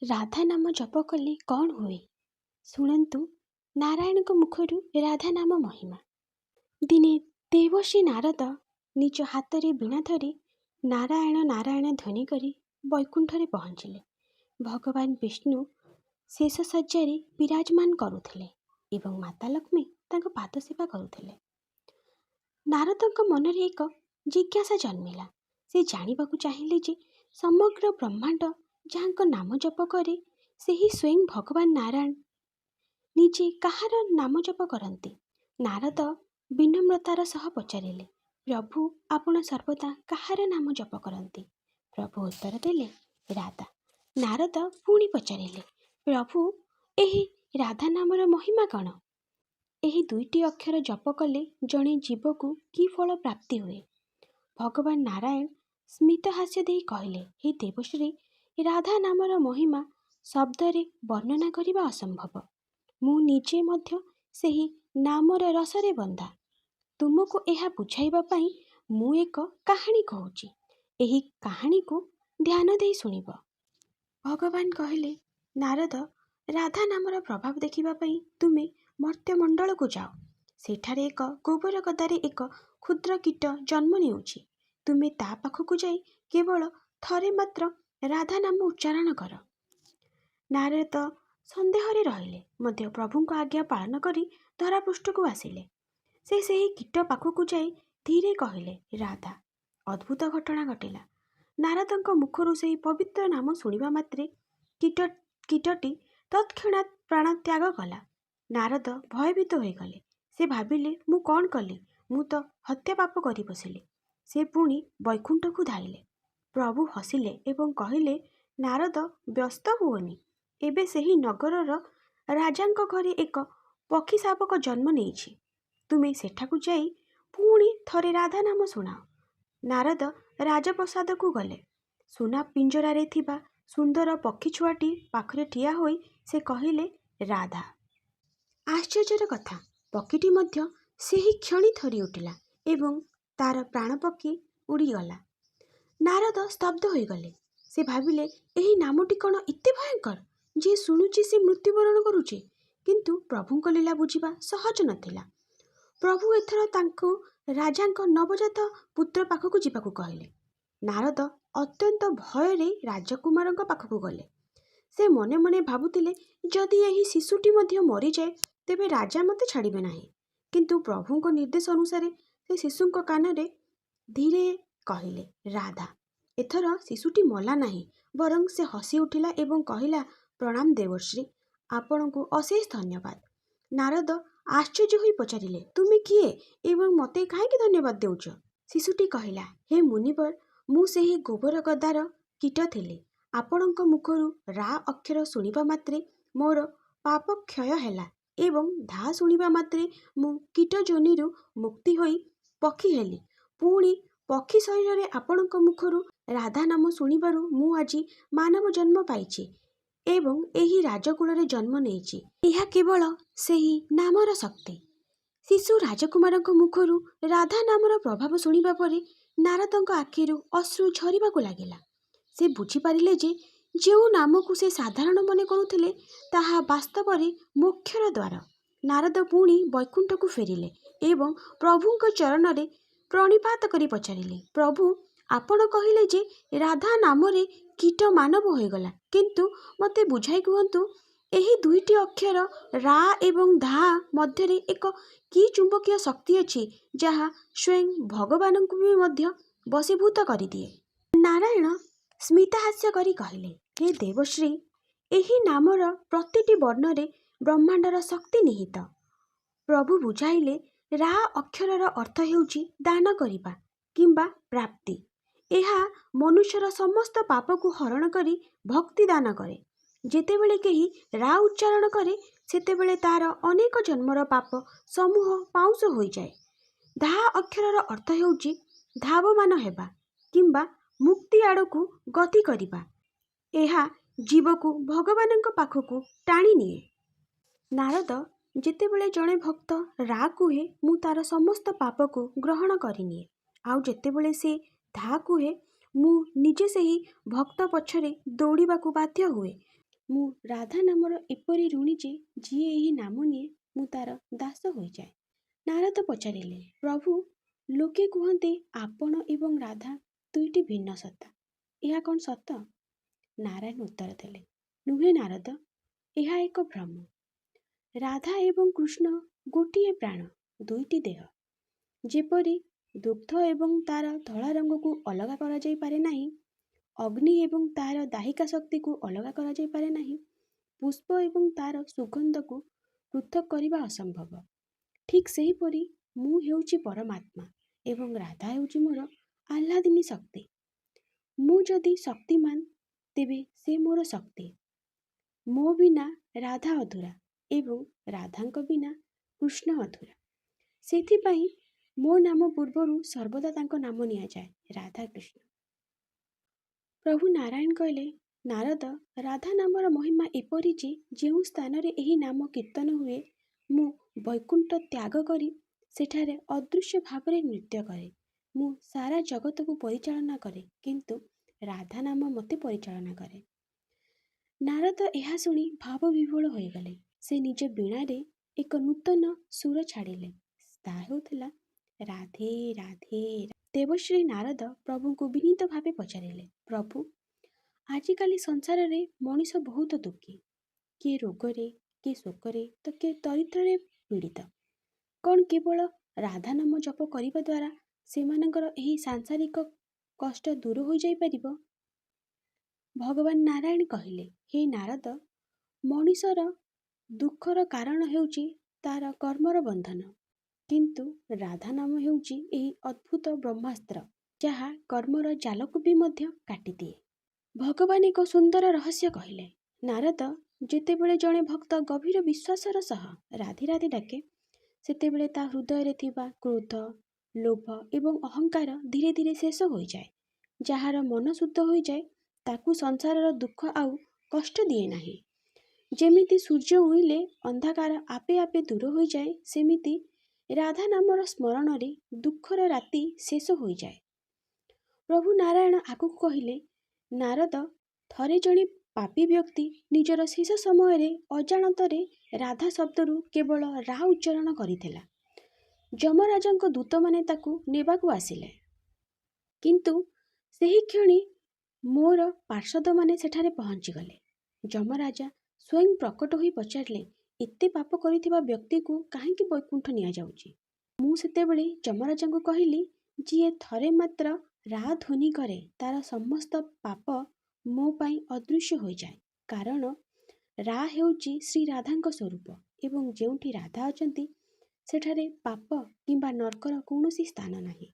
ରାଧା ନାମ ଜପ କଲେ କ'ଣ ହୁଏ? ଶୁଣନ୍ତୁ ନାରାୟଣଙ୍କ ମୁଖରୁ ରାଧା ନାମ ମହିମା। ଦିନେ ଦେବର୍ଷି ନାରଦ ନିଜ ହାତରେ ବୀଣା ଧରି ନାରାୟଣ ନାରାୟଣ ଧ୍ୱନି କରି ବୈକୁଣ୍ଠରେ ପହଞ୍ଚିଲେ। ଭଗବାନ ବିଷ୍ଣୁ ଶେଷ ଶଯ୍ୟାରେ ବିରାଜମାନ କରୁଥିଲେ ଏବଂ ମାତା ଲକ୍ଷ୍ମୀ ତାଙ୍କ ପାଦ ସେବା କରୁଥିଲେ। ନାରଦଙ୍କ ମନରେ ଏକ ଜିଜ୍ଞାସା ଜନ୍ମିଲା। ସେ ଜାଣିବାକୁ ଚାହିଁଲେ ଯେ ସମଗ୍ର ବ୍ରହ୍ମାଣ୍ଡ ଯାହାଙ୍କ ନାମ ଜପ କରେ, ସେହି ସ୍ୱୟଂ ଭଗବାନ ନାରାୟଣ ନିଜେ କାହାର ନାମ ଜପ କରନ୍ତି? ନାରଦ ବିନମ୍ରତାର ସହ ପଚାରିଲେ, ପ୍ରଭୁ, ଆପଣ ସର୍ବଦା କାହାର ନାମ ଜପ କରନ୍ତି? ପ୍ରଭୁ ଉତ୍ତର ଦେଲେ, ରାଧା। ନାରଦ ପୁଣି ପଚାରିଲେ, ପ୍ରଭୁ, ଏହି ରାଧା ନାମର ମହିମା କ'ଣ? ଏହି ଦୁଇଟି ଅକ୍ଷର ଜପ କଲେ ଜଣେ ଜୀବକୁ କି ଫଳ ପ୍ରାପ୍ତି ହୁଏ? ଭଗବାନ ନାରାୟଣ ସ୍ମିତହାସ୍ୟ ଦେଇ କହିଲେ, ହେ ଦେବଶ୍ରୀ, ରାଧା ନାମର ମହିମା ଶବ୍ଦରେ ବର୍ଣ୍ଣନା କରିବା ଅସମ୍ଭବ। ମୁଁ ନିଜେ ମଧ୍ୟ ସେହି ନାମର ରସରେ ବନ୍ଧା। ତୁମକୁ ଏହା ବୁଝାଇବା ପାଇଁ ମୁଁ ଏକ କାହାଣୀ କହୁଛି। ଏହି କାହାଣୀକୁ ଧ୍ୟାନ ଦେଇ ଶୁଣିବ। ଭଗବାନ କହିଲେ, ନାରଦ, ରାଧା ନାମର ପ୍ରଭାବ ଦେଖିବା ପାଇଁ ତୁମେ ମର୍ତ୍ତ୍ୟମଣ୍ଡଳକୁ ଯାଅ। ସେଠାରେ ଏକ ଗୋବର ଗଦାରେ ଏକ କ୍ଷୁଦ୍ର କୀଟ ଜନ୍ମ ନେଉଛି। ତୁମେ ତା ପାଖକୁ ଯାଇ କେବଳ ଥରେ ମାତ୍ର ରାଧା ନାମ ଉଚ୍ଚାରଣ କର। ନାରଦ ସନ୍ଦେହରେ ରହିଲେ ମଧ୍ୟ ପ୍ରଭୁଙ୍କ ଆଜ୍ଞା ପାଳନ କରି ଧରାପୃଷ୍ଠକୁ ଆସିଲେ। ସେ ସେହି କୀଟ ପାଖକୁ ଯାଇ ଧୀରେ କହିଲେ, ରାଧା। ଅଦ୍ଭୁତ ଘଟଣା ଘଟିଲା। ନାରଦଙ୍କ ମୁଖରୁ ସେହି ପବିତ୍ର ନାମ ଶୁଣିବା ମାତ୍ରେ କୀଟଟି ତତ୍କ୍ଷଣାତ୍ ପ୍ରାଣତ୍ୟାଗ କଲା। ନାରଦ ଭୟଭୀତ ହୋଇଗଲେ। ସେ ଭାବିଲେ, ମୁଁ କ'ଣ କଲି? ମୁଁ ତ ହତ୍ୟା ପାପ କରି ବସିଲି। ସେ ପୁଣି ବୈକୁଣ୍ଠକୁ ଧାଇଁଲେ। ପ୍ରଭୁ ହସିଲେ ଏବଂ କହିଲେ, ନାରଦ, ବ୍ୟସ୍ତ ହୁଅନି। ଏବେ ସେହି ନଗରର ରାଜାଙ୍କ ଘରେ ଏକ ପକ୍ଷୀ ଶାବକ ଜନ୍ମ ନେଇଛି। ତୁମେ ସେଠାକୁ ଯାଇ ପୁଣି ଥରେ ରାଧା ନାମ ଶୁଣାଅ। ନାରଦ ରାଜପ୍ରାସାଦକୁ ଗଲେ। ସୁନା ପିଞ୍ଜରାରେ ଥିବା ସୁନ୍ଦର ପକ୍ଷୀ ଛୁଆଟି ପାଖରେ ଠିଆ ହୋଇ ସେ କହିଲେ, ରାଧା। ଆଶ୍ଚର୍ଯ୍ୟର କଥା, ପକ୍ଷୀଟି ମଧ୍ୟ ସେହି କ୍ଷଣି ଥରି ଉଠିଲା ଏବଂ ତାର ପ୍ରାଣପକ୍ଷୀ ଉଡ଼ିଗଲା। ନାରଦ ସ୍ତବ୍ଧ ହୋଇଗଲେ। ସେ ଭାବିଲେ, ଏହି ନାମଟି କ'ଣ ଏତେ ଭୟଙ୍କର? ଯିଏ ଶୁଣୁଛି ସେ ମୃତ୍ୟୁବରଣ କରୁଛି। କିନ୍ତୁ ପ୍ରଭୁଙ୍କ ଲୀଳା ବୁଝିବା ସହଜ ନଥିଲା। ପ୍ରଭୁ ଏଥର ତାଙ୍କୁ ରାଜାଙ୍କ ନବଜାତ ପୁତ୍ର ପାଖକୁ ଯିବାକୁ କହିଲେ। ନାରଦ ଅତ୍ୟନ୍ତ ଭୟରେ ରାଜକୁମାରଙ୍କ ପାଖକୁ ଗଲେ। ସେ ମନେ ମନେ ଭାବୁଥିଲେ, ଯଦି ଏହି ଶିଶୁଟି ମଧ୍ୟ ମରିଯାଏ, ତେବେ ରାଜା ମୋତେ ଛାଡ଼ିବେ ନାହିଁ। କିନ୍ତୁ ପ୍ରଭୁଙ୍କ ନିର୍ଦ୍ଦେଶ ଅନୁସାରେ ସେ ଶିଶୁଙ୍କ କାନରେ ଧୀରେ କହିଲେ, ରାଧା। ଏଥର ଶିଶୁଟି ମଲା ନାହିଁ, ବରଂ ସେ ହସି ଉଠିଲା ଏବଂ କହିଲା, ପ୍ରଣାମ ଦେବଶ୍ରୀ, ଆପଣଙ୍କୁ ଅଶେଷ ଧନ୍ୟବାଦ। ନାରଦ ଆଶ୍ଚର୍ଯ୍ୟ ହୋଇ ପଚାରିଲେ, ତୁମେ କିଏ ଏବଂ ମୋତେ କାହିଁକି ଧନ୍ୟବାଦ ଦେଉଛ? ଶିଶୁଟି କହିଲା, ହେ ମୁନିବର, ମୁଁ ସେହି ଗୋବର ଗଦାର କୀଟ ଥିଲି। ଆପଣଙ୍କ ମୁଖରୁ ରା ଅକ୍ଷର ଶୁଣିବା ମାତ୍ରେ ମୋର ପାପ କ୍ଷୟ ହେଲା ଏବଂ ଧା ଶୁଣିବା ମାତ୍ରେ ମୁଁ କୀଟ ଯୋନିରୁ ମୁକ୍ତି ହୋଇ ପକ୍ଷୀ ହେଲି। ପୁଣି ପକ୍ଷୀ ଶରୀରରେ ଆପଣଙ୍କ ମୁଖରୁ ରାଧା ନାମ ଶୁଣିବାରୁ ମୁଁ ଆଜି ମାନବ ଜନ୍ମ ପାଇଛି ଏବଂ ଏହି ରାଜକୁଳରେ ଜନ୍ମ ନେଇଛି। ଏହା କେବଳ ସେହି ନାମର ଶକ୍ତି। ଶିଶୁ ରାଜକୁମାରଙ୍କ ମୁଖରୁ ରାଧା ନାମର ପ୍ରଭାବ ଶୁଣିବା ପରେ ନାରଦଙ୍କ ଆଖିରୁ ଅଶ୍ରୁ ଝରିବାକୁ ଲାଗିଲା। ସେ ବୁଝିପାରିଲେ ଯେ ଯେଉଁ ନାମକୁ ସେ ସାଧାରଣ ମନେ କରୁଥିଲେ, ତାହା ବାସ୍ତବରେ ମୋକ୍ଷର ଦ୍ୱାର। ନାରଦ ପୁଣି ବୈକୁଣ୍ଠକୁ ଫେରିଲେ ଏବଂ ପ୍ରଭୁଙ୍କ ଚରଣରେ ପ୍ରଣିପାତ କରି ପଚାରିଲେ, ପ୍ରଭୁ, ଆପଣ କହିଲେ ଯେ ରାଧା ନାମରେ କୀଟ ମାନବ ହୋଇଗଲା। କିନ୍ତୁ ମୋତେ ବୁଝାଇ କୁହନ୍ତୁ, ଏହି ଦୁଇଟି ଅକ୍ଷର ରା ଏବଂ ଧା ମଧ୍ୟରେ ଏକ କି ଚୁମ୍ବକୀୟ ଶକ୍ତି ଅଛି, ଯାହା ସ୍ୱୟଂ ଭଗବାନଙ୍କୁ ବି ମଧ୍ୟ ବଶୀଭୂତ କରିଦିଏ? ନାରାୟଣ ସ୍ମିତହାସ୍ୟ କରି କହିଲେ, ହେ ଦେବଶ୍ରୀ, ଏହି ନାମର ପ୍ରତିଟି ବର୍ଣ୍ଣରେ ବ୍ରହ୍ମାଣ୍ଡର ଶକ୍ତି ନିହିତ। ପ୍ରଭୁ ବୁଝାଇଲେ, ରା ଅକ୍ଷରର ଅର୍ଥ ହେଉଛି ଦାନ କରିବା କିମ୍ବା ପ୍ରାପ୍ତି। ଏହା ମନୁଷ୍ୟର ସମସ୍ତ ପାପକୁ ହରଣ କରି ଭକ୍ତି ଦାନ କରେ। ଯେତେବେଳେ କେହି ରା ଉଚ୍ଚାରଣ କରେ, ସେତେବେଳେ ତାର ଅନେକ ଜନ୍ମର ପାପ ସମୂହ ପାଉଁଶ ହୋଇଯାଏ। ଧା ଅକ୍ଷରର ଅର୍ଥ ହେଉଛି ଧାବମାନ ହେବା କିମ୍ବା ମୁକ୍ତି ଆଡ଼କୁ ଗତି କରିବା। ଏହା ଜୀବକୁ ଭଗବାନଙ୍କ ପାଖକୁ ଟାଣି ନିଏ। ନାରଦ, ଯେତେବେଳେ ଜଣେ ଭକ୍ତ ରା କୁହେ, ମୁଁ ତାର ସମସ୍ତ ପାପକୁ ଗ୍ରହଣ କରିନିଏ। ଆଉ ଯେତେବେଳେ ସେ ଧା କୁହେ, ମୁଁ ନିଜେ ସେହି ଭକ୍ତ ପଛରେ ଦୌଡ଼ିବାକୁ ବାଧ୍ୟ ହୁଏ। ମୁଁ ରାଧା ନାମର ଏପରି ଋଣୀ ଯେ ଯିଏ ଏହି ନାମ ନିଏ, ମୁଁ ତା'ର ଦାସ ହୋଇଯାଏ। ନାରଦ ପଚାରିଲେ, ପ୍ରଭୁ, ଲୋକେ କୁହନ୍ତି ଆପଣ ଏବଂ ରାଧା ଦୁଇଟି ଭିନ୍ନ ସତ୍ତା। ଏହା କ'ଣ ସତ? ନାରାୟଣ ଉତ୍ତର ଦେଲେ, ନୁହେଁ ନାରଦ, ଏହା ଏକ ଭ୍ରମ। ରାଧା ଏବଂ କୃଷ୍ଣ ଗୋଟିଏ ପ୍ରାଣ, ଦୁଇଟି ଦେହ। ଯେପରି ଦୁଗ୍ଧ ଏବଂ ତା'ର ଧଳା ରଙ୍ଗକୁ ଅଲଗା କରାଯାଇପାରେ ନାହିଁ, ଅଗ୍ନି ଏବଂ ତା'ର ଦାହିକା ଶକ୍ତିକୁ ଅଲଗା କରାଯାଇପାରେ ନାହିଁ, ପୁଷ୍ପ ଏବଂ ତା'ର ସୁଗନ୍ଧକୁ ପୃଥକ୍ କରିବା ଅସମ୍ଭବ, ଠିକ୍ ସେହିପରି ମୁଁ ହେଉଛି ପରମାତ୍ମା ଏବଂ ରାଧା ହେଉଛି ମୋର ଆହ୍ଲାଦିନୀ ଶକ୍ତି। ମୁଁ ଯଦି ଶକ୍ତିମାନ, ତେବେ ସେ ମୋର ଶକ୍ତି। ମୋ ବିନା ରାଧା ଅଧୁରା ଏବଂ ରାଧାଙ୍କ ବିନା କୃଷ୍ଣ ଅଧୁରା। ସେଥିପାଇଁ ମୋ ନାମ ପୂର୍ବରୁ ସର୍ବଦା ତାଙ୍କ ନାମ ନିଆଯାଏ, ରାଧା କୃଷ୍ଣ। ପ୍ରଭୁ ନାରାୟଣ କହିଲେ, ନାରଦ, ରାଧା ନାମର ମହିମା ଏପରି ଯେ ଯେଉଁ ସ୍ଥାନରେ ଏହି ନାମ କୀର୍ତ୍ତନ ହୁଏ, ମୁଁ ବୈକୁଣ୍ଠ ତ୍ୟାଗ କରି ସେଠାରେ ଅଦୃଶ୍ୟ ଭାବରେ ନୃତ୍ୟ କରେ। ମୁଁ ସାରା ଜଗତକୁ ପରିଚାଳନା କରେ, କିନ୍ତୁ ରାଧା ନାମ ମୋତେ ପରିଚାଳନା କରେ। ନାରଦ ଏହା ଶୁଣି ଭାବବିହ୍ୱଳ ହୋଇଗଲେ। ସେ ନିଜ ବୀଣାରେ ଏକ ନୂତନ ସୁର ଛାଡ଼ିଲେ। ତାହା ହେଉଥିଲା ରାଧେ ରାଧେ। ଦେବଶ୍ରୀ ନାରଦ ପ୍ରଭୁଙ୍କୁ ବିନୀତ ଭାବେ ପଚାରିଲେ, ପ୍ରଭୁ, ଆଜିକାଲି ସଂସାରରେ ମଣିଷ ବହୁତ ଦୁଃଖୀ। କିଏ ରୋଗରେ, କିଏ ଶୋକରେ ତ କିଏ ଦରିଦ୍ରରେ ପୀଡ଼ିତ। କ'ଣ କେବଳ ରାଧା ନାମ ଜପ କରିବା ଦ୍ୱାରା ସେମାନଙ୍କର ଏହି ସାଂସାରିକ କଷ୍ଟ ଦୂର ହୋଇଯାଇପାରିବ? ଭଗବାନ ନାରାୟଣ କହିଲେ, ହେ ନାରଦ, ମଣିଷର ଦୁଃଖର କାରଣ ହେଉଛି ତା'ର କର୍ମର ବନ୍ଧନ। କିନ୍ତୁ ରାଧା ନାମ ହେଉଛି ଏହି ଅଦ୍ଭୁତ ବ୍ରହ୍ମାସ୍ତ୍ର, ଯାହା କର୍ମର ଜାଲକୁ ବି ମଧ୍ୟ କାଟିଦିଏ। ଭଗବାନ ଏକ ସୁନ୍ଦର ରହସ୍ୟ କହିଲେ, ନାରଦ, ଯେତେବେଳେ ଜଣେ ଭକ୍ତ ଗଭୀର ବିଶ୍ୱାସର ସହ ରାଧେ ରାଧେ ଡାକେ, ସେତେବେଳେ ତା ହୃଦୟରେ ଥିବା କ୍ରୋଧ, ଲୋଭ ଏବଂ ଅହଙ୍କାର ଧୀରେ ଧୀରେ ଶେଷ ହୋଇଯାଏ। ଯାହାର ମନ ଶୁଦ୍ଧ ହୋଇଯାଏ, ତାକୁ ସଂସାରର ଦୁଃଖ ଆଉ କଷ୍ଟ ଦିଏ ନାହିଁ। ଯେମିତି ସୂର୍ଯ୍ୟ ଉଇଁଲେ ଅନ୍ଧକାର ଆପେ ଆପେ ଦୂର ହୋଇଯାଏ, ସେମିତି ରାଧା ନାମର ସ୍ମରଣରେ ଦୁଃଖର ରାତି ଶେଷ ହୋଇଯାଏ। ପ୍ରଭୁ ନାରାୟଣ ଆଗକୁ କହିଲେ, ନାରଦ, ଥରେ ଜଣେ ପାପୀ ବ୍ୟକ୍ତି ନିଜର ଶେଷ ସମୟରେ ଅଜାଣତରେ ରାଧା ଶବ୍ଦରୁ କେବଳ ରା ଉଚ୍ଚାରଣ କରିଥିଲା। ଯମରାଜଙ୍କ ଦୂତମାନେ ତାକୁ ନେବାକୁ ଆସିଲେ। କିନ୍ତୁ ସେହି କ୍ଷଣି ମୋର ପାର୍ଷଦମାନେ ସେଠାରେ ପହଞ୍ଚିଗଲେ। ଯମରାଜା ସ୍ୱୟଂ ପ୍ରକଟ ହୋଇ ପଚାରିଲେ, ଏତେ ପାପ କରିଥିବା ବ୍ୟକ୍ତିକୁ କାହିଁକି ବୈକୁଣ୍ଠ ନିଆଯାଉଛି? ମୁଁ ସେତେବେଳେ ଯମରାଜଙ୍କୁ କହିଲି, ଯିଏ ଥରେ ମାତ୍ର ରା ଧ୍ୱନି କରେ, ତା'ର ସମସ୍ତ ପାପ ମୋ ପାଇଁ ଅଦୃଶ୍ୟ ହୋଇଯାଏ। କାରଣ ରା ହେଉଛି ଶ୍ରୀ ରାଧାଙ୍କ ସ୍ୱରୂପ ଏବଂ ଯେଉଁଠି ରାଧା ଅଛନ୍ତି, ସେଠାରେ ପାପ କିମ୍ବା ନର୍କର କୌଣସି ସ୍ଥାନ ନାହିଁ।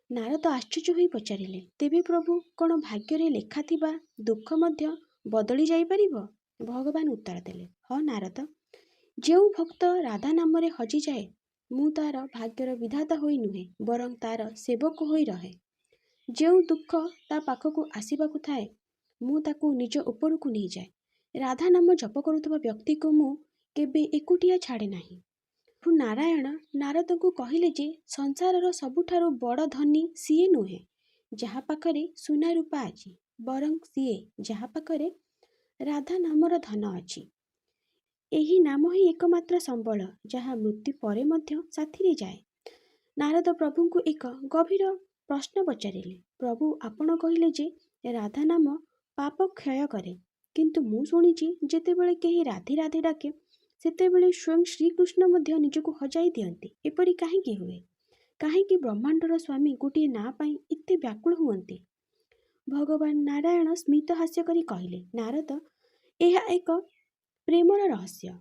ନାରଦ ଆଶ୍ଚର୍ଯ୍ୟ ହୋଇ ପଚାରିଲେ, ତେବେ ପ୍ରଭୁ, କ'ଣ ଭାଗ୍ୟରେ ଲେଖାଥିବା ଦୁଃଖ ମଧ୍ୟ ବଦଳି ଯାଇପାରିବ? ଭଗବାନ ଉତ୍ତର ଦେଲେ, ହଁ ନାରଦ, ଯେଉଁ ଭକ୍ତ ରାଧା ନାମରେ ହଜିଯାଏ, ମୁଁ ତା'ର ଭାଗ୍ୟର ବିଧାତା ହୋଇ ନୁହେଁ, ବରଂ ତା'ର ସେବକ ହୋଇ ରହେ। ଯେଉଁ ଦୁଃଖ ତା ପାଖକୁ ଆସିବାକୁ ଥାଏ, ମୁଁ ତାକୁ ନିଜ ଉପରକୁ ନେଇଯାଏ। ରାଧା ନାମ ଜପ କରୁଥିବା ବ୍ୟକ୍ତିକୁ ମୁଁ କେବେ ଏକୁଟିଆ ଛାଡ଼େ ନାହିଁ। ପ୍ରଭୁ ନାରାୟଣ ନାରଦଙ୍କୁ କହିଲେ ଯେ ସଂସାରର ସବୁଠାରୁ ବଡ଼ ଧନୀ ସିଏ ନୁହେଁ ଯାହା ପାଖରେ ସୁନା ରୂପା ଅଛି, ବରଂ ସିଏ ଯାହା ପାଖରେ ରାଧା ନାମର ଧନ ଅଛି। ଏହି ନାମ ହିଁ ଏକମାତ୍ର ସମ୍ବଳ, ଯାହା ମୃତ୍ୟୁ ପରେ ମଧ୍ୟ ସାଥିରେ ଯାଏ। ନାରଦ ପ୍ରଭୁଙ୍କୁ ଏକ ଗଭୀର ପ୍ରଶ୍ନ ପଚାରିଲେ, ପ୍ରଭୁ, ଆପଣ କହିଲେ ଯେ ରାଧା ନାମ ପାପ କ୍ଷୟ କରେ। କିନ୍ତୁ ମୁଁ ଶୁଣିଛି ଯେତେବେଳେ କେହି ରାଧେ ରାଧେ ଡାକେ, ସେତେବେଳେ ସ୍ୱୟଂ ଶ୍ରୀକୃଷ୍ଣ ମଧ୍ୟ ନିଜକୁ ହଜାଇ ଦିଅନ୍ତି। ଏପରି କାହିଁକି ହୁଏ? କାହିଁକି ବ୍ରହ୍ମାଣ୍ଡର ସ୍ୱାମୀ ଗୋଟିଏ ନାଁ ପାଇଁ ଏତେ ବ୍ୟାକୁଳ ହୁଅନ୍ତି? ଭଗବାନ ନାରାୟଣ ସ୍ମିତ ହାସ୍ୟ କରି କହିଲେ, ନାରଦ, ଏହା ଏକ ପ୍ରେମର ରହସ୍ୟ।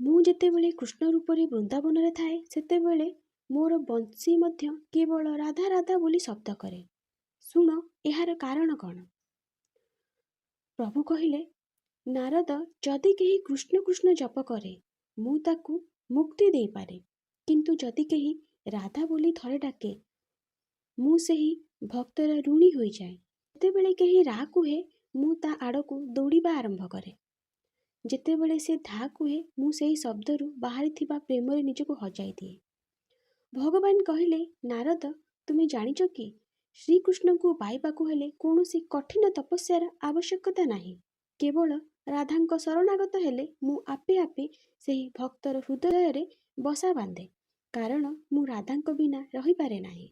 ମୁଁ ଯେତେବେଳେ କୃଷ୍ଣ ରୂପରେ ବୃନ୍ଦାବନରେ ଥାଏ, ସେତେବେଳେ ମୋର ବଂଶୀ ମଧ୍ୟ କେବଳ ରାଧା ରାଧା ବୋଲି ଶବ୍ଦ କରେ। ଶୁଣ, ଏହାର କାରଣ କ'ଣ? ପ୍ରଭୁ କହିଲେ, ନାରଦ, ଯଦି କେହି କୃଷ୍ଣ କୃଷ୍ଣ ଜପ କରେ, ମୁଁ ତାକୁ ମୁକ୍ତି ଦେଇପାରେ। କିନ୍ତୁ ଯଦି କେହି ରାଧା ବୋଲି ଥରେ ଡାକେ, ମୁଁ ସେହି ଭକ୍ତର ଋଣୀ ହୋଇଯାଏ। ଯେତେବେଳେ କେହି ରା କୁହେ, ମୁଁ ତା ଆଡ଼କୁ ଦୌଡ଼ିବା ଆରମ୍ଭ କରେ। ଯେତେବେଳେ ସେ ଧା କୁହେ, ମୁଁ ସେହି ଶବ୍ଦରୁ ବାହାରିଥିବା ପ୍ରେମରେ ନିଜକୁ ହଜାଇ ଦିଏ। ଭଗବାନ କହିଲେ, ନାରଦ, ତୁମେ ଜାଣିଛ କି ଶ୍ରୀକୃଷ୍ଣଙ୍କୁ ପାଇବାକୁ ହେଲେ କୌଣସି କଠିନ ତପସ୍ୟାର ଆବଶ୍ୟକତା ନାହିଁ। କେବଳ ରାଧାଙ୍କ ଶରଣାଗତ ହେଲେ ମୁଁ ଆପେ ଆପେ ସେହି ଭକ୍ତର ହୃଦୟରେ ବସା ବାନ୍ଧେ, କାରଣ ମୁଁ ରାଧାଙ୍କ ବିନା ରହିପାରେ ନାହିଁ।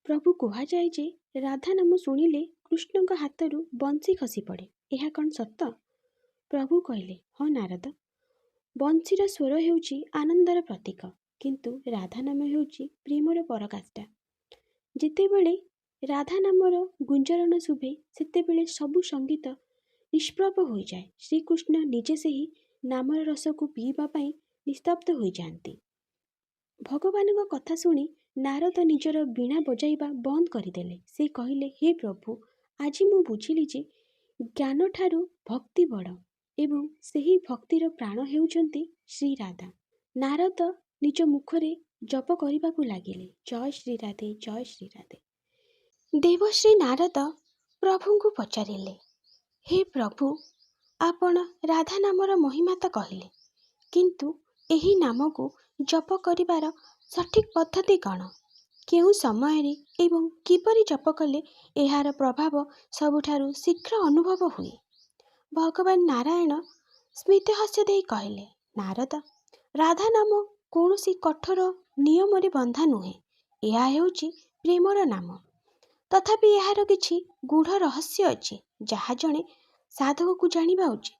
ପ୍ରଭୁ, କୁହାଯାଏ ଯେ ରାଧା ନାମ ଶୁଣିଲେ କୃଷ୍ଣଙ୍କ ହାତରୁ ବଂଶୀ ଖସିପଡ଼େ। ଏହା କ'ଣ ସତ? ପ୍ରଭୁ କହିଲେ, ହଁ ନାରଦ, ବଂଶୀର ସ୍ୱର ହେଉଛି ଆନନ୍ଦର ପ୍ରତୀକ, କିନ୍ତୁ ରାଧା ନାମ ହେଉଛି ପ୍ରେମର ପରାକାଷ୍ଠା। ଯେତେବେଳେ ରାଧା ନାମର ଗୁଞ୍ଜରଣ ଶୁଭେ, ସେତେବେଳେ ସବୁ ସଙ୍ଗୀତ ନିଷ୍ପ୍ରଭ ହୋଇଯାଏ। ଶ୍ରୀକୃଷ୍ଣ ନିଜେ ସେହି ନାମର ରସକୁ ପିଇବା ପାଇଁ ନିସ୍ତବ୍ଧ ହୋଇଯାଆନ୍ତି। ଭଗବାନଙ୍କ କଥା ଶୁଣି ନାରଦ ନିଜର ବୀଣା ବଜାଇବା ବନ୍ଦ କରିଦେଲେ। ସେ କହିଲେ, ହେ ପ୍ରଭୁ, ଆଜି ମୁଁ ବୁଝିଲି ଯେ ଜ୍ଞାନଠାରୁ ଭକ୍ତି ବଡ଼ ଏବଂ ସେହି ଭକ୍ତିର ପ୍ରାଣ ହେଉଛନ୍ତି ଶ୍ରୀରାଧା। ନାରଦ ନିଜ ମୁଖରେ ଜପ କରିବାକୁ ଲାଗିଲେ, ଜୟ ଶ୍ରୀରାଧେ, ଜୟ ଶ୍ରୀରାଧେ। ଦେବଶ୍ରୀ ନାରଦ ପ୍ରଭୁଙ୍କୁ ପଚାରିଲେ, ହେ ପ୍ରଭୁ, ଆପଣ ରାଧା ନାମର ମହିମା ତ କହିଲେ, କିନ୍ତୁ ଏହି ନାମକୁ ଜପ କରିବାର ସଠିକ୍ ପଦ୍ଧତି କ'ଣ? କେଉଁ ସମୟରେ ଏବଂ କିପରି ଜପ କଲେ ଏହାର ପ୍ରଭାବ ସବୁଠାରୁ ଶୀଘ୍ର ଅନୁଭବ ହୁଏ? ଭଗବାନ ନାରାୟଣ ସ୍ମିତହାସ୍ୟ ଦେଇ କହିଲେ, ନାରଦ, ରାଧା ନାମ କୌଣସି କଠୋର ନିୟମରେ ବନ୍ଧା ନୁହେଁ। ଏହା ହେଉଛି ପ୍ରେମର ନାମ। ତଥାପି ଏହାର କିଛି ଗୂଢ଼ ରହସ୍ୟ ଅଛି, ଯାହା ଜଣେ ସାଧକକୁ ଜାଣିବା ଉଚିତ।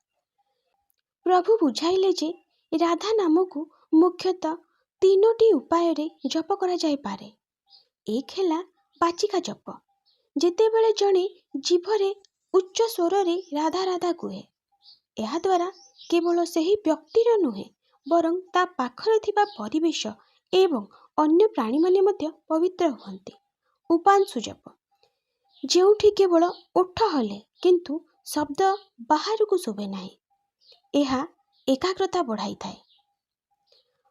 ପ୍ରଭୁ ବୁଝାଇଲେ ଯେ ରାଧା ନାମକୁ ମୁଖ୍ୟତଃ ତିନୋଟି ଉପାୟରେ ଜପ କରାଯାଇପାରେ। ଏକ ହେଲା ବାଚିକା ଜପ, ଯେତେବେଳେ ଜଣେ ଜିଭରେ ଉଚ୍ଚ ସ୍ୱରରେ ରାଧା ରାଧା କୁହେ। ଏହାଦ୍ୱାରା କେବଳ ସେହି ବ୍ୟକ୍ତିର ନୁହେଁ, ବରଂ ତା ପାଖରେ ଥିବା ପରିବେଶ ଏବଂ ଅନ୍ୟ ପ୍ରାଣୀମାନେ ମଧ୍ୟ ପବିତ୍ର ହୁଅନ୍ତି। ଉପାଂଶୁ ଜପ, ଯେଉଁଠି କେବଳ ଓଠ ହଲେ କିନ୍ତୁ ଶବ୍ଦ ବାହାରକୁ ଶୁଭେ ନାହିଁ। ଏହା ଏକାଗ୍ରତା ବଢ଼ାଇଥାଏ।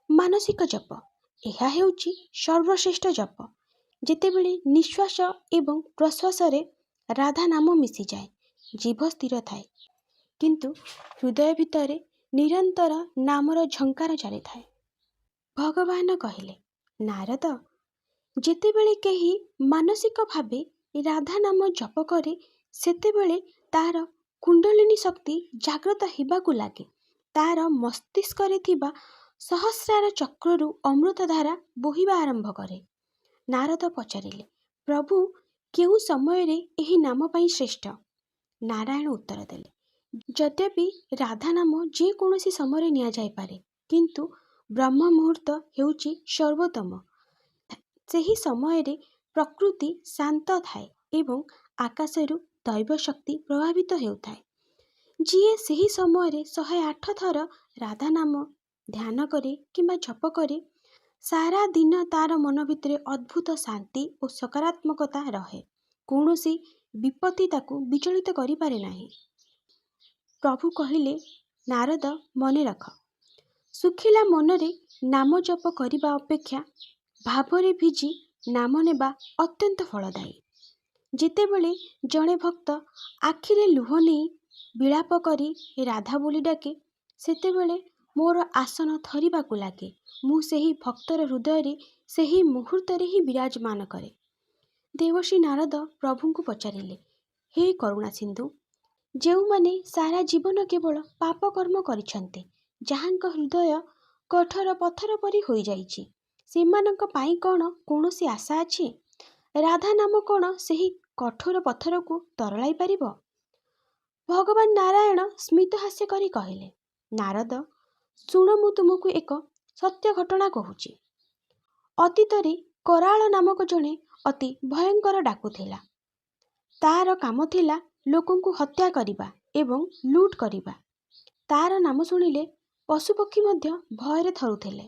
ମାନସିକ ଜପ, ଏହା ହେଉଛି ସର୍ବଶ୍ରେଷ୍ଠ ଜପ, ଯେତେବେଳେ ନିଶ୍ୱାସ ଏବଂ ପ୍ରଶ୍ୱାସରେ ରାଧା ନାମ ମିଶିଯାଏ। ଜିଭ ସ୍ଥିର ଥାଏ, କିନ୍ତୁ ହୃଦୟ ଭିତରେ ନିରନ୍ତର ନାମର ଝଙ୍କାର ଚାଲିଥାଏ। ଭଗବାନ କହିଲେ, ନାରଦ, ଯେତେବେଳେ କେହି ମାନସିକ ଭାବେ ରାଧା ନାମ ଜପ କରେ, ସେତେବେଳେ ତାର କୁଣ୍ଡଳିନୀ ଶକ୍ତି ଜାଗ୍ରତ ହେବାକୁ ଲାଗେ। ତାର ମସ୍ତିଷ୍କରେ ଥିବା ସହସ୍ରାର ଚକ୍ରରୁ ଅମୃତଧାରା ବୋହିବା ଆରମ୍ଭ କରେ। ନାରଦ ପଚାରିଲେ, ପ୍ରଭୁ, କେଉଁ ସମୟରେ ଏହି ନାମ ପାଇଁ ଶ୍ରେଷ୍ଠ? ନାରାୟଣ ଉତ୍ତର ଦେଲେ, ଯଦ୍ୟପି ରାଧା ନାମ ଯେକୌଣସି ସମୟରେ ନିଆଯାଇପାରେ, କିନ୍ତୁ ବ୍ରହ୍ମ ମୁହୂର୍ତ୍ତ ହେଉଛି ସର୍ବୋତ୍ତମ। ସେହି ସମୟରେ ପ୍ରକୃତି ଶାନ୍ତ ଥାଏ ଏବଂ ଆକାଶରୁ ଦୈବ ଶକ୍ତି ପ୍ରଭାବିତ ହେଉଥାଏ। ଯିଏ ସେହି ସମୟରେ 108 ଥର ରାଧା ନାମ ଧ୍ୟାନ କରେ କିମ୍ବା ଜପ କରେ, ସାରା ଦିନ ତାର ମନ ଭିତରେ ଅଦ୍ଭୁତ ଶାନ୍ତି ଓ ସକାରାତ୍ମକତା ରହେ। କୌଣସି ବିପତ୍ତି ତାକୁ ବିଚଳିତ କରିପାରେ ନାହିଁ। ପ୍ରଭୁ କହିଲେ, ନାରଦ, ମନେ ରଖ, ଶୁଖିଲା ମନରେ ନାମ ଜପ କରିବା ଅପେକ୍ଷା ଭାବରେ ଭିଜି ନାମ ନେବା ଅତ୍ୟନ୍ତ ଫଳଦାୟୀ। ଯେତେବେଳେ ଜଣେ ଭକ୍ତ ଆଖିରେ ଲୁହ ନେଇ ବିଳାପ କରି ରାଧା ବୋଲି ଡାକେ, ସେତେବେଳେ ମୋର ଆସନ ଥରିବାକୁ ଲାଗେ। ମୁଁ ସେହି ଭକ୍ତର ହୃଦୟରେ ସେହି ମୁହୂର୍ତ୍ତରେ ହିଁ ବିରାଜମାନ କରେ। ଦେବର୍ଷି ନାରଦ ପ୍ରଭୁଙ୍କୁ ପଚାରିଲେ, ହେ କରୁଣା ସିନ୍ଧୁ, ଯେଉଁମାନେ ସାରା ଜୀବନ କେବଳ ପାପ କର୍ମ କରିଛନ୍ତି, ଯାହାଙ୍କ ହୃଦୟ କଠୋର ପଥର ପରି ହୋଇଯାଇଛି, ସେମାନଙ୍କ ପାଇଁ କ'ଣ କୌଣସି ଆଶା ଅଛି? ରାଧା ନାମ କ'ଣ ସେହି କଠୋର ପଥରକୁ ତରଳାଇ ପାରିବ? ଭଗବାନ ନାରାୟଣ ସ୍ମିତହାସ୍ୟ କରି କହିଲେ, ନାରଦ, ଶୁଣ, ମୁଁ ତୁମକୁ ଏକ ସତ୍ୟ ଘଟଣା କହୁଛି। ଅତୀତରେ କରାଳ ନାମକ ଜଣେ ଅତି ଭୟଙ୍କର ଡାକୁ ଥିଲା। ତାର କାମ ଥିଲା ଲୋକଙ୍କୁ ହତ୍ୟା କରିବା ଏବଂ ଲୁଟ୍ କରିବା। ତାର ନାମ ଶୁଣିଲେ ପଶୁପକ୍ଷୀ ମଧ୍ୟ ଭୟରେ ଥରୁଥିଲେ।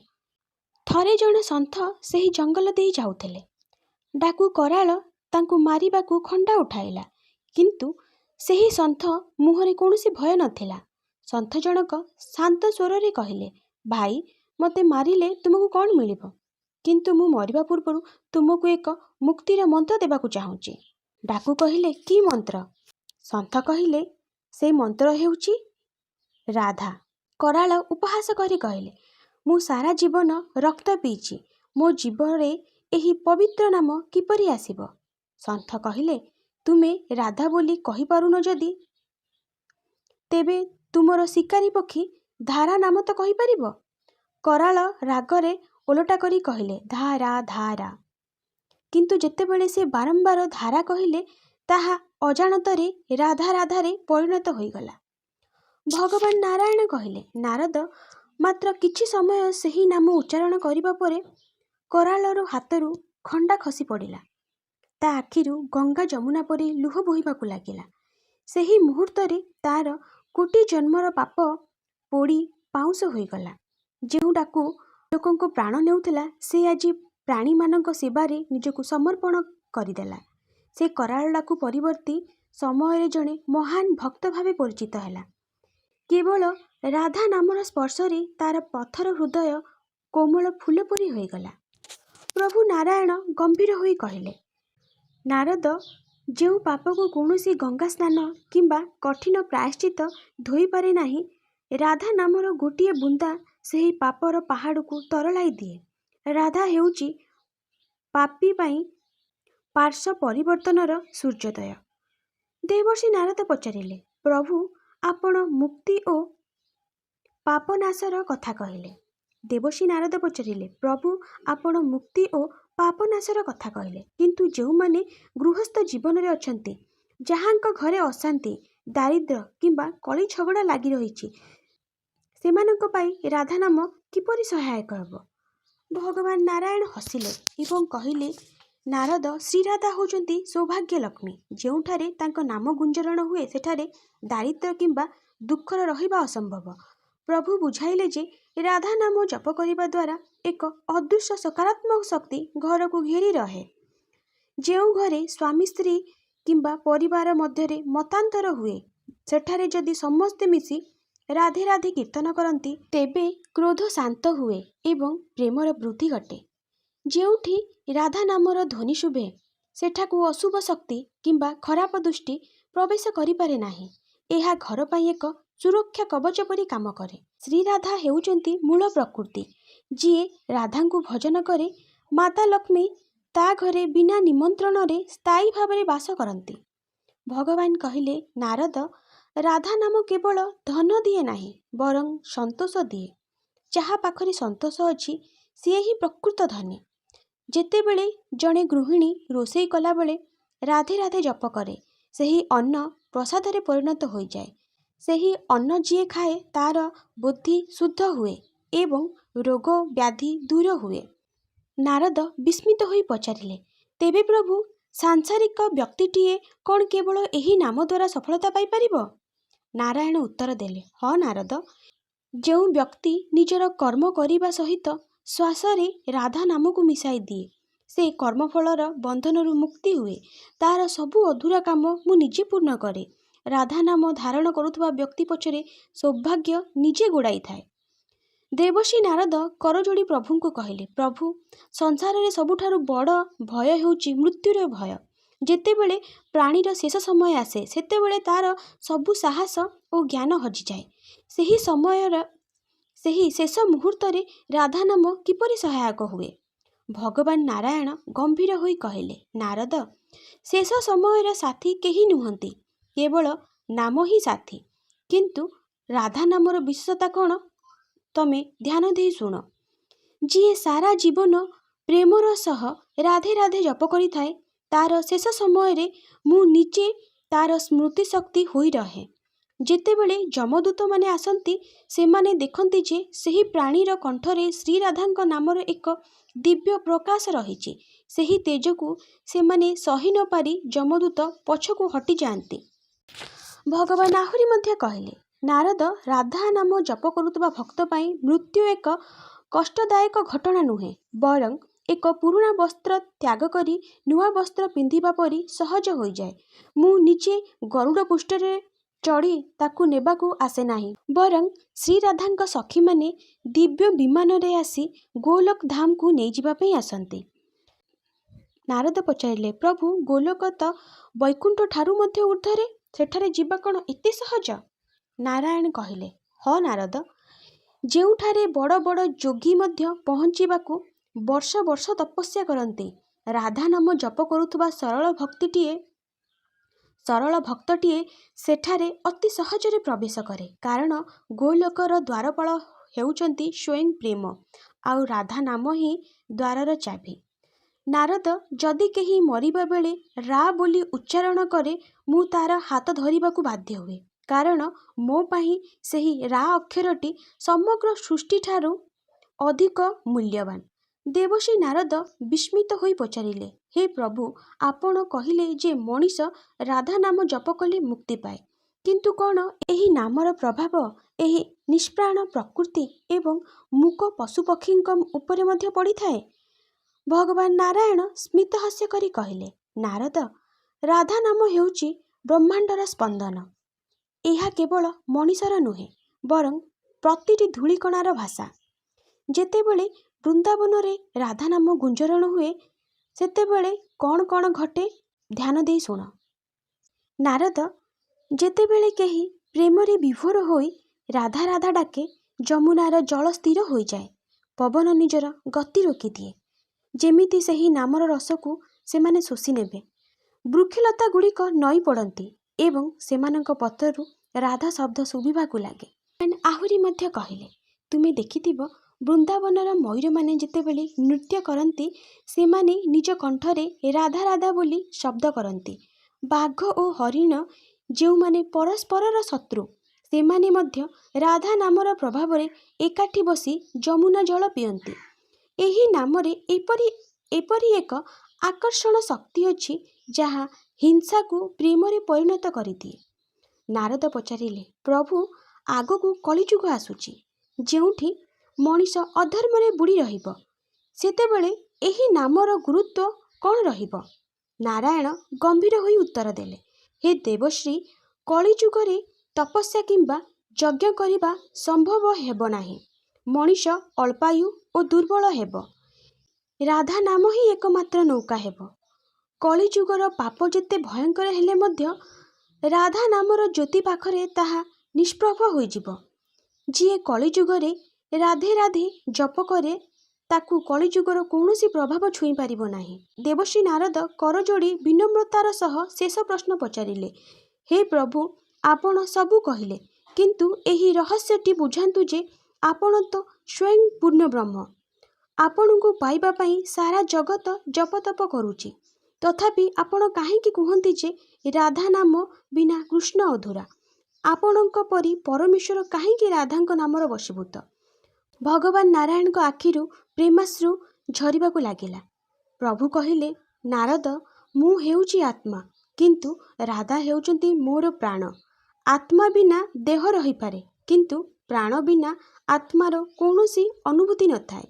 ଥରେ ଜଣେ ସନ୍ଥ ସେହି ଜଙ୍ଗଲ ଦେଇ ଯାଉଥିଲେ। ଡାକୁ କରାଳ ତାଙ୍କୁ ମାରିବାକୁ ଖଣ୍ଡା ଉଠାଇଲା, କିନ୍ତୁ ସେହି ସନ୍ଥ ମୁହଁରେ କୌଣସି ଭୟ ନଥିଲା। ସନ୍ଥ ଜଣକ ଶାନ୍ତ ସ୍ୱରରେ କହିଲେ, ଭାଇ, ମୋତେ ମାରିଲେ ତୁମକୁ କ'ଣ ମିଳିବ? କିନ୍ତୁ ମୁଁ ମରିବା ପୂର୍ବରୁ ତୁମକୁ ଏକ ମୁକ୍ତିର ମନ୍ତ୍ର ଦେବାକୁ ଚାହୁଁଛି। ଡାକୁ କହିଲେ, କି ମନ୍ତ୍ର? ସନ୍ଥ କହିଲେ, ସେ ମନ୍ତ୍ର ହେଉଛି ରାଧା। କରାଳ ଉପହାସ କରି କହିଲେ, ମୁଁ ସାରା ଜୀବନ ରକ୍ତ ପିଇଛି, ମୋ ଜିଭରେ ଏହି ପବିତ୍ର ନାମ କିପରି ଆସିବ? ସନ୍ଥ କହିଲେ, ତୁମେ ରାଧା ବୋଲି କହିପାରୁନ ଯଦି, ତେବେ ତୁମର ଶିକାରୀ ପକ୍ଷୀ ଧାରା ନାମ ତ କହିପାରିବ? କରାଳ ରାଗରେ ଓଲଟା କରି କହିଲେ, ଧାରା ଧାରା। କିନ୍ତୁ ଯେତେବେଳେ ସେ ବାରମ୍ବାର ଧାରା କହିଲେ, ତାହା ଅଜାଣତରେ ରାଧା ରାଧାରେ ପରିଣତ ହୋଇଗଲା। ଭଗବାନ ନାରାୟଣ କହିଲେ, ନାରଦ, ମାତ୍ର କିଛି ସମୟ ସେହି ନାମ ଉଚ୍ଚାରଣ କରିବା ପରେ କରାଳର ହାତରୁ ଖଣ୍ଡା ଖସି ପଡ଼ିଲା। ତା ଆଖିରୁ ଗଙ୍ଗା ଯମୁନା ପରି ଲୁହ ବୋହିବାକୁ ଲାଗିଲା। ସେହି ମୁହୂର୍ତ୍ତରେ ତାର କୋଟି ଜନ୍ମର ପାପ ପୋଡ଼ି ପାଉଁଶ ହୋଇଗଲା। ଯେଉଁ ଡାକୁ ଲୋକଙ୍କ ପ୍ରାଣ ନେଉଥିଲା, ସେ ଆଜି ପ୍ରାଣୀମାନଙ୍କ ସେବାରେ ନିଜକୁ ସମର୍ପଣ କରିଦେଲା। ସେ କରାଳ ଡାକୁ ପରବର୍ତ୍ତୀ ସମୟରେ ଜଣେ ମହାନ ଭକ୍ତ ଭାବେ ପରିଚିତ ହେଲା। କେବଳ ରାଧା ନାମର ସ୍ପର୍ଶରେ ତାର ପଥର ହୃଦୟ କୋମଳ ଫୁଲ ପରି ହୋଇଗଲା। ପ୍ରଭୁ ନାରାୟଣ ଗମ୍ଭୀର ହୋଇ କହିଲେ, ନାରଦ, ଯେଉଁ ପାପକୁ କୌଣସି ଗଙ୍ଗା ସ୍ନାନ କିମ୍ବା କଠିନ ପ୍ରାୟଶ୍ଚିତ୍ତ ଧୋଇପାରେ ନାହିଁ, ରାଧା ନାମର ଗୋଟିଏ ବୁନ୍ଦା ସେହି ପାପର ପାହାଡ଼କୁ ତରଳାଇ ଦିଏ। ରାଧା ହେଉଛି ପାପୀ ପାଇଁ ପାର୍ଶ୍ୱ ପରିବର୍ତ୍ତନର ସୂର୍ଯ୍ୟୋଦୟ। ଦେବର୍ଷି ନାରଦ ପଚାରିଲେ, ପ୍ରଭୁ, ଆପଣ ମୁକ୍ତି ଓ ପାପନାଶର କଥା କହିଲେ। ଦେବର୍ଷି ନାରଦ ପଚାରିଲେ, ପ୍ରଭୁ, ଆପଣ ମୁକ୍ତି ଓ ପାପନାଶର କଥା କହିଲେ, କିନ୍ତୁ ଯେଉଁମାନେ ଗୃହସ୍ଥ ଜୀବନରେ ଅଛନ୍ତି, ଯାହାଙ୍କ ଘରେ ଅଶାନ୍ତି, ଦାରିଦ୍ର୍ୟ କିମ୍ବା କଳି ଝଗଡ଼ା ଲାଗି ରହିଛି, ସେମାନଙ୍କ ପାଇଁ ରାଧା ନାମ କିପରି ସହାୟକ ହେବ? ଭଗବାନ ନାରାୟଣ ହସିଲେ ଏବଂ କହିଲେ, ନାରଦ, ଶ୍ରୀରାଧା ହେଉଛନ୍ତି ସୌଭାଗ୍ୟ ଲକ୍ଷ୍ମୀ। ଯେଉଁଠାରେ ତାଙ୍କ ନାମ ଗୁଞ୍ଜରଣ ହୁଏ, ସେଠାରେ ଦାରିଦ୍ର୍ୟ କିମ୍ବା ଦୁଃଖର ରହିବା ଅସମ୍ଭବ। ପ୍ରଭୁ ବୁଝାଇଲେ ଯେ ରାଧା ନାମ ଜପ କରିବା ଦ୍ୱାରା ଏକ ଅଦୃଶ୍ୟ ସକାରାତ୍ମକ ଶକ୍ତି ଘରକୁ ଘେରି ରହେ। ଯେଉଁ ଘରେ ସ୍ୱାମୀ ସ୍ତ୍ରୀ କିମ୍ବା ପରିବାର ମଧ୍ୟରେ ମତାନ୍ତର ହୁଏ, ସେଠାରେ ଯଦି ସମସ୍ତେ ମିଶି ରାଧେ ରାଧେ କୀର୍ତ୍ତନ କରନ୍ତି, ତେବେ କ୍ରୋଧ ଶାନ୍ତ ହୁଏ ଏବଂ ପ୍ରେମର ବୃଦ୍ଧି ଘଟେ। ଯେଉଁଠି ରାଧା ନାମର ଧ୍ୱନି ଶୁଭେ, ସେଠାକୁ ଅଶୁଭ ଶକ୍ତି କିମ୍ବା ଖରାପ ଦୃଷ୍ଟି ପ୍ରବେଶ କରିପାରେ ନାହିଁ। ଏହା ଘର ପାଇଁ ଏକ ସୁରକ୍ଷା କବଚ ପରି କାମ କରେ। ଶ୍ରୀରାଧା ହେଉଛନ୍ତି ମୂଳ ପ୍ରକୃତି। ଯିଏ ରାଧାଙ୍କୁ ଭଜନ କରେ, ମାତା ଲକ୍ଷ୍ମୀ ତା ଘରେ ବିନା ନିମନ୍ତ୍ରଣରେ ସ୍ଥାୟୀ ଭାବରେ ବାସ କରନ୍ତି। ଭଗବାନ କହିଲେ, ନାରଦ, ରାଧା ନାମ କେବଳ ଧନ ଦିଏ ନାହିଁ, ବରଂ ସନ୍ତୋଷ ଦିଏ। ଯାହା ପାଖରେ ସନ୍ତୋଷ ଅଛି, ସିଏ ହିଁ ପ୍ରକୃତ ଧନୀ। ଯେତେବେଳେ ଜଣେ ଗୃହିଣୀ ରୋଷେଇ କଲାବେଳେ ରାଧେ ରାଧେ ଜପ କରେ, ସେହି ଅନ୍ନ ପ୍ରସାଦରେ ପରିଣତ ହୋଇଯାଏ। ସେହି ଅନ୍ନ ଯିଏ ଖାଏ, ତାର ବୁଦ୍ଧି ଶୁଦ୍ଧ ହୁଏ ଏବଂ ରୋଗ ବ୍ୟାଧି ଦୂର ହୁଏ। ନାରଦ ବିସ୍ମିତ ହୋଇ ପଚାରିଲେ, ତେବେ ପ୍ରଭୁ, ସାଂସାରିକ ବ୍ୟକ୍ତିଟିଏ କ'ଣ କେବଳ ଏହି ନାମ ଦ୍ୱାରା ସଫଳତା ପାଇପାରିବ? ନାରାୟଣ ଉତ୍ତର ଦେଲେ, ହଁ ନାରଦ, ଯେଉଁ ବ୍ୟକ୍ତି ନିଜର କର୍ମ କରିବା ସହିତ ଶ୍ୱାସରେ ରାଧା ନାମକୁ ମିଶାଇ ଦିଏ, ସେ କର୍ମଫଳର ବନ୍ଧନରୁ ମୁକ୍ତି ହୁଏ। ତାର ସବୁ ଅଧୁରା କାମ ମୁଁ ନିଜେ ପୂର୍ଣ୍ଣ କରେ। ରାଧା ନାମ ଧାରଣ କରୁଥିବା ବ୍ୟକ୍ତି ପଛରେ ସୌଭାଗ୍ୟ ନିଜେ ଗୋଡ଼ାଇଥାଏ। ଦେବର୍ଷି ନାରଦ କରଯୋଡ଼ି ପ୍ରଭୁଙ୍କୁ କହିଲେ, ପ୍ରଭୁ, ସଂସାରରେ ସବୁଠାରୁ ବଡ଼ ଭୟ ହେଉଛି ମୃତ୍ୟୁର ଭୟ। ଯେତେବେଳେ ପ୍ରାଣୀର ଶେଷ ସମୟ ଆସେ, ସେତେବେଳେ ତାର ସବୁ ସାହସ ଓ ଜ୍ଞାନ ହଜିଯାଏ। ସେହି ସମୟର ସେହି ଶେଷ ମୁହୂର୍ତ୍ତରେ ରାଧା ନାମ କିପରି ସହାୟକ ହୁଏ? ଭଗବାନ ନାରାୟଣ ଗମ୍ଭୀର ହୋଇ କହିଲେ, ନାରଦ, ଶେଷ ସମୟର ସାଥୀ କେହି ନୁହନ୍ତି, କେବଳ ନାମ ହିଁ ସାଥୀ। କିନ୍ତୁ ରାଧା ନାମର ବିଶେଷତା କ'ଣ, ତମେ ଧ୍ୟାନ ଦେଇ ଶୁଣ। ଯିଏ ସାରା ଜୀବନ ପ୍ରେମର ସହ ରାଧେ ରାଧେ ଜପ କରିଥାଏ, ତାର ଶେଷ ସମୟରେ ମୁଁ ନିଜେ ତାର ସ୍ମୃତିଶକ୍ତି ହୋଇ ରହେ। ଯେତେବେଳେ ଯମଦୂତମାନେ ଆସନ୍ତି, ସେମାନେ ଦେଖନ୍ତି ଯେ ସେହି ପ୍ରାଣୀର କଣ୍ଠରେ ଶ୍ରୀରାଧାଙ୍କ ନାମର ଏକ ଦିବ୍ୟ ପ୍ରକାଶ ରହିଛି। ସେହି ତେଜକୁ ସେମାନେ ସହି ନ ପାରି ଯମଦୂତ ପଛକୁ ହଟିଯାଆନ୍ତି। ଭଗବାନ ଆହୁରି ମଧ୍ୟ କହିଲେ, ନାରଦ, ରାଧା ନାମ ଜପ କରୁଥିବା ଭକ୍ତ ପାଇଁ ମୃତ୍ୟୁ ଏକ କଷ୍ଟଦାୟକ ଘଟଣା ନୁହେଁ, ବରଂ ଏକ ପୁରୁଣା ବସ୍ତ୍ର ତ୍ୟାଗ କରି ନୂଆ ବସ୍ତ୍ର ପିନ୍ଧିବା ପରି ସହଜ ହୋଇଯାଏ। ମୁଁ ନିଜେ ଗରୁଡ଼ ପୃଷ୍ଠରେ ଚଢ଼ି ତାକୁ ନେବାକୁ ଆସେ ନାହିଁ, ବରଂ ଶ୍ରୀରାଧାଙ୍କ ସଖୀମାନେ ଦିବ୍ୟ ବିମାନରେ ଆସି ଗୋଲୋକ ଧାମକୁ ନେଇଯିବା ପାଇଁ ଆସନ୍ତି। ନାରଦ ପଚାରିଲେ, ପ୍ରଭୁ, ଗୋଲୋକ ତ ବୈକୁଣ୍ଠଠାରୁ ମଧ୍ୟ ଊର୍ଦ୍ଧ୍ୱରେ, ସେଠାରେ ଯିବା କ'ଣ ଏତେ ସହଜ? ନାରାୟଣ କହିଲେ, ହଁ ନାରଦ, ଯେଉଁଠାରେ ବଡ଼ ବଡ଼ ଯୋଗୀ ମଧ୍ୟ ପହଞ୍ଚିବାକୁ ବର୍ଷ ବର୍ଷ ତପସ୍ୟା କରନ୍ତି, ରାଧା ନାମ ଜପ କରୁଥିବା ସରଳ ଭକ୍ତିଟିଏ ସରଳ ଭକ୍ତଟିଏ ସେଠାରେ ଅତି ସହଜରେ ପ୍ରବେଶ କରେ, କାରଣ ଗୋଲୋକର ଦ୍ୱାରପାଳ ହେଉଛନ୍ତି ସ୍ୱୟଂ ପ୍ରେମ, ଆଉ ରାଧା ନାମ ହିଁ ଦ୍ୱାରର ଚାବି। ନାରଦ, ଯଦି କେହି ମରିବା ବେଳେ ରା ବୋଲି ଉଚ୍ଚାରଣ କରେ, ମୁଁ ତା'ର ହାତ ଧରିବାକୁ ବାଧ୍ୟ ହୁଏ, କାରଣ ମୋ ପାଇଁ ସେହି ରା ଅକ୍ଷରଟି ସମଗ୍ର ସୃଷ୍ଟିଠାରୁ ଅଧିକ ମୂଲ୍ୟବାନ। ଦେବର୍ଷି ନାରଦ ବିସ୍ମିତ ହୋଇ ପଚାରିଲେ, ହେ ପ୍ରଭୁ, ଆପଣ କହିଲେ ଯେ ମଣିଷ ରାଧା ନାମ ଜପ କଲେ ମୁକ୍ତି ପାଏ। କିନ୍ତୁ କ'ଣ ଏହି ନାମର ପ୍ରଭାବ ଏହି ନିଷ୍ପ୍ରାଣ ପ୍ରକୃତି ଏବଂ ମୂକ ପଶୁପକ୍ଷୀଙ୍କ ଉପରେ ମଧ୍ୟ ପଡ଼ିଥାଏ? ଭଗବାନ ନାରାୟଣ ସ୍ମିତହାସ୍ୟ କରି କହିଲେ, ନାରଦ, ରାଧା ନାମ ହେଉଛି ବ୍ରହ୍ମାଣ୍ଡର ସ୍ପନ୍ଦନ। ଏହା କେବଳ ମଣିଷର ନୁହେଁ, ବରଂ ପ୍ରତିଟି ଧୂଳିକଣାର ଭାଷା। ଯେତେବେଳେ ବୃନ୍ଦାବନରେ ରାଧା ନାମ ଗୁଞ୍ଜରଣ ହୁଏ, ସେତେବେଳେ କ'ଣ କ'ଣ ଘଟେ, ଧ୍ୟାନ ଦେଇ ଶୁଣ। ନାରଦ, ଯେତେବେଳେ କେହି ପ୍ରେମରେ ବିଭୋର ହୋଇ ରାଧା ରାଧା ଡାକେ, ଯମୁନାର ଜଳ ସ୍ଥିର ହୋଇଯାଏ, ପବନ ନିଜର ଗତି ରୋକିଦିଏ, ଯେମିତି ସେହି ନାମର ରସକୁ ସେମାନେ ଶୋଷି ନେବେ। ବୃକ୍ଷଲତାଗୁଡ଼ିକ ନଇଁ ପଡ଼ନ୍ତି ଏବଂ ସେମାନଙ୍କ ପତ୍ରରୁ ରାଧା ଶବ୍ଦ ଶୁଭିବାକୁ ଲାଗେ। ଆହୁରି ମଧ୍ୟ କହିଲେ, ତୁମେ ଦେଖିଥିବ, ବୃନ୍ଦାବନର ମୟୂରମାନେ ଯେତେବେଳେ ନୃତ୍ୟ କରନ୍ତି, ସେମାନେ ନିଜ କଣ୍ଠରେ ରାଧା ରାଧା ବୋଲି ଶବ୍ଦ କରନ୍ତି। ବାଘ ଓ ହରିଣ, ଯେଉଁମାନେ ପରସ୍ପରର ଶତ୍ରୁ, ସେମାନେ ମଧ୍ୟ ରାଧା ନାମର ପ୍ରଭାବରେ ଏକାଠି ବସି ଯମୁନା ଜଳ ପିଅନ୍ତି। ଏହି ନାମରେ ଏପରି ଏକ ଆକର୍ଷଣ ଶକ୍ତି ଅଛି, ଯାହା ହିଂସାକୁ ପ୍ରେମରେ ପରିଣତ କରିଦିଏ। ନାରଦ ପଚାରିଲେ, ପ୍ରଭୁ, ଆଗକୁ କଳିଯୁଗ ଆସୁଛି, ଯେଉଁଠି ମଣିଷ ଅଧର୍ମରେ ବୁଡ଼ି ରହିବ। ସେତେବେଳେ ଏହି ନାମର ଗୁରୁତ୍ୱ କ'ଣ ରହିବ? ନାରାୟଣ ଗମ୍ଭୀର ହୋଇ ଉତ୍ତର ଦେଲେ, ହେ ଦେବର୍ଷି, କଳିଯୁଗରେ ତପସ୍ୟା କିମ୍ବା ଯଜ୍ଞ କରିବା ସମ୍ଭବ ହେବ ନାହିଁ। ମଣିଷ ଅଳ୍ପାୟୁ ଓ ଦୁର୍ବଳ ହେବ। ରାଧା ନାମ ହିଁ ଏକମାତ୍ର ନୌକା ହେବ। କଳିଯୁଗର ପାପ ଯେତେ ଭୟଙ୍କର ହେଲେ ମଧ୍ୟ ରାଧା ନାମର ଜ୍ୟୋତି ପାଖରେ ତାହା ନିଷ୍ପ୍ରଭ ହୋଇଯିବ। ଯିଏ କଳିଯୁଗରେ ରାଧେ ରାଧେ ଜପ କରେ, ତାକୁ କଳିଯୁଗର କୌଣସି ପ୍ରଭାବ ଛୁଇଁ ପାରିବ ନାହିଁ। ଦେବର୍ଷି ନାରଦ କରଯୋଡ଼ି ବିନମ୍ରତାର ସହ ଶେଷ ପ୍ରଶ୍ନ ପଚାରିଲେ, ହେ ପ୍ରଭୁ, ଆପଣ ସବୁ କହିଲେ, କିନ୍ତୁ ଏହି ରହସ୍ୟଟି ବୁଝାନ୍ତୁ ଯେ ଆପଣ ତ ସ୍ୱୟଂ ପୂର୍ଣ୍ଣବ୍ରହ୍ମ। ଆପଣଙ୍କୁ ପାଇବା ପାଇଁ ସାରା ଜଗତ ଜପତପ କରୁଛି। ତଥାପି ଆପଣ କାହିଁକି କୁହନ୍ତି ଯେ ରାଧା ନାମ ବିନା କୃଷ୍ଣ ଅଧୁରା? ଆପଣଙ୍କ ପରି ପରମେଶ୍ୱର କାହିଁକି ରାଧାଙ୍କ ନାମର ବଶୀଭୂତ? ଭଗବାନ ନାରାୟଣଙ୍କ ଆଖିରୁ ପ୍ରେମାଶ୍ରୁ ଝରିବାକୁ ଲାଗିଲା। ପ୍ରଭୁ କହିଲେ, ନାରଦ, ମୁଁ ହେଉଛି ଆତ୍ମା, କିନ୍ତୁ ରାଧା ହେଉଛନ୍ତି ମୋର ପ୍ରାଣ। ଆତ୍ମା ବିନା ଦେହ ରହିପାରେ, କିନ୍ତୁ ପ୍ରାଣ ବିନା ଆତ୍ମାର କୌଣସି ଅନୁଭୂତି ନଥାଏ।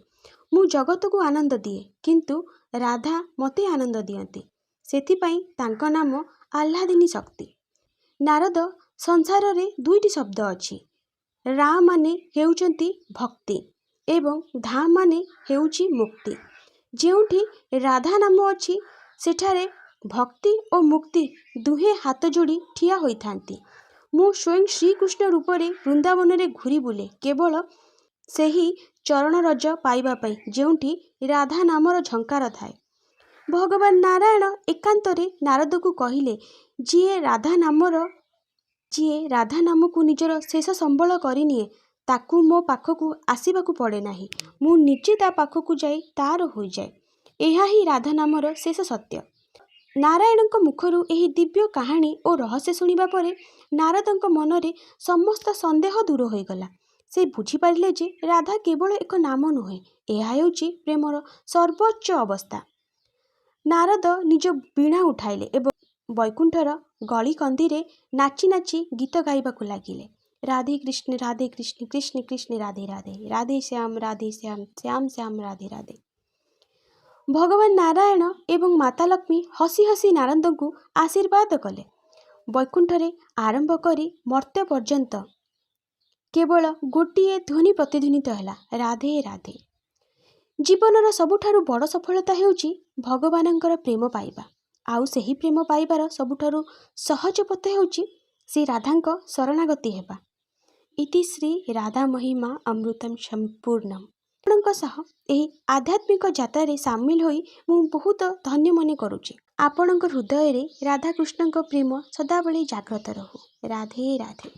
ମୁଁ ଜଗତକୁ ଆନନ୍ଦ ଦିଏ, କିନ୍ତୁ ରାଧା ମୋତେ ଆନନ୍ଦ ଦିଅନ୍ତି। ସେଥିପାଇଁ ତାଙ୍କ ନାମ ଆହ୍ଲାଦିନୀ ଶକ୍ତି। ନାରଦ, ସଂସାରରେ ଦୁଇଟି ଶବ୍ଦ ଅଛି। ରା ମାନେ ହେଉଛନ୍ତି ଭକ୍ତି ଏବଂ ଧା ମାନେ ହେଉଛି ମୁକ୍ତି। ଯେଉଁଠି ରାଧା ନାମ ଅଛି, ସେଠାରେ ଭକ୍ତି ଓ ମୁକ୍ତି ଦୁହେଁ ହାତ ଯୋଡ଼ି ଠିଆ ହୋଇଥାନ୍ତି। ମୁଁ ସ୍ୱୟଂ ଶ୍ରୀକୃଷ୍ଣ ରୂପରେ ବୃନ୍ଦାବନରେ ଘୂରି ବୁଲେ କେବଳ ସେହି ଚରଣରଜ ପାଇବା ପାଇଁ, ଯେଉଁଠି ରାଧା ନାମର ଝଙ୍କାର ଥାଏ। ଭଗବାନ ନାରାୟଣ ଏକାନ୍ତରେ ନାରଦକୁ କହିଲେ, ଯିଏ ରାଧା ନାମକୁ ନିଜର ଶେଷ ସମ୍ବଳ କରିନିଏ, ତାକୁ ମୋ ପାଖକୁ ଆସିବାକୁ ପଡ଼େ ନାହିଁ। ମୁଁ ନିଜେ ତା ପାଖକୁ ଯାଇ ତା'ର ହୋଇଯାଏ। ଏହା ହିଁ ରାଧା ନାମର ଶେଷ ସତ୍ୟ। ନାରାୟଣଙ୍କ ମୁଖରୁ ଏହି ଦିବ୍ୟ କାହାଣୀ ଓ ରହସ୍ୟ ଶୁଣିବା ପରେ ନାରଦଙ୍କ ମନରେ ସମସ୍ତ ସନ୍ଦେହ ଦୂର ହୋଇଗଲା। ସେ ବୁଝିପାରିଲେ ଯେ ରାଧା କେବଳ ଏକ ନାମ ନୁହେଁ, ଏହା ହେଉଛି ପ୍ରେମର ସର୍ବୋଚ୍ଚ ଅବସ୍ଥା। ନାରଦ ନିଜ ବୀଣା ଉଠାଇଲେ ଏବଂ ବୈକୁଣ୍ଠର ଗଳିକନ୍ଦିରେ ନାଚି ନାଚି ଗୀତ ଗାଇବାକୁ ଲାଗିଲେ, ରାଧେ କୃଷ୍ଣ ରାଧେ କୃଷ୍ଣ, କୃଷ୍ଣ କୃଷ୍ଣ ରାଧେ ରାଧେ, ରାଧେ ଶ୍ୟାମ ରାଧେ ଶ୍ୟାମ, ଶ୍ୟାମ ଶ୍ୟାମ ରାଧେ ରାଧେ। ଭଗବାନ ନାରାୟଣ ଏବଂ ମାତା ଲକ୍ଷ୍ମୀ ହସି ହସି ନାରଦଙ୍କୁ ଆଶୀର୍ବାଦ କଲେ। ବୈକୁଣ୍ଠରେ ଆରମ୍ଭ କରି ମର୍ତ୍ତ୍ୟ ପର୍ଯ୍ୟନ୍ତ କେବଳ ଗୋଟିଏ ଧ୍ୱନି ପ୍ରତିଧ୍ୱନିତ ହେଲା, ରାଧେ ରାଧେ। ଜୀବନର ସବୁଠାରୁ ବଡ଼ ସଫଳତା ହେଉଛି ଭଗବାନଙ୍କର ପ୍ରେମ ପାଇବା। ଆଉ ସେହି ପ୍ରେମ ପାଇବାର ସବୁଠାରୁ ସହଜ ପଥ ହେଉଛି ଶ୍ରୀ ରାଧାଙ୍କ ଶରଣାଗତି ହେବା। ଇତି ଶ୍ରୀ ରାଧା ମହିମା ଅମୃତମ ସମ୍ପୂର୍ଣ୍ଣମ। ଆପଣଙ୍କ ସହ ଏହି ଆଧ୍ୟାତ୍ମିକ ଯାତ୍ରାରେ ସାମିଲ ହୋଇ ମୁଁ ବହୁତ ଧନ୍ୟ ମନେ କରୁଛି। ଆପଣଙ୍କ ହୃଦୟରେ ରାଧାକୃଷ୍ଣଙ୍କ ପ୍ରେମ ସଦାବେଳେ ଜାଗ୍ରତ ରହୁ। ରାଧେ ରାଧେ।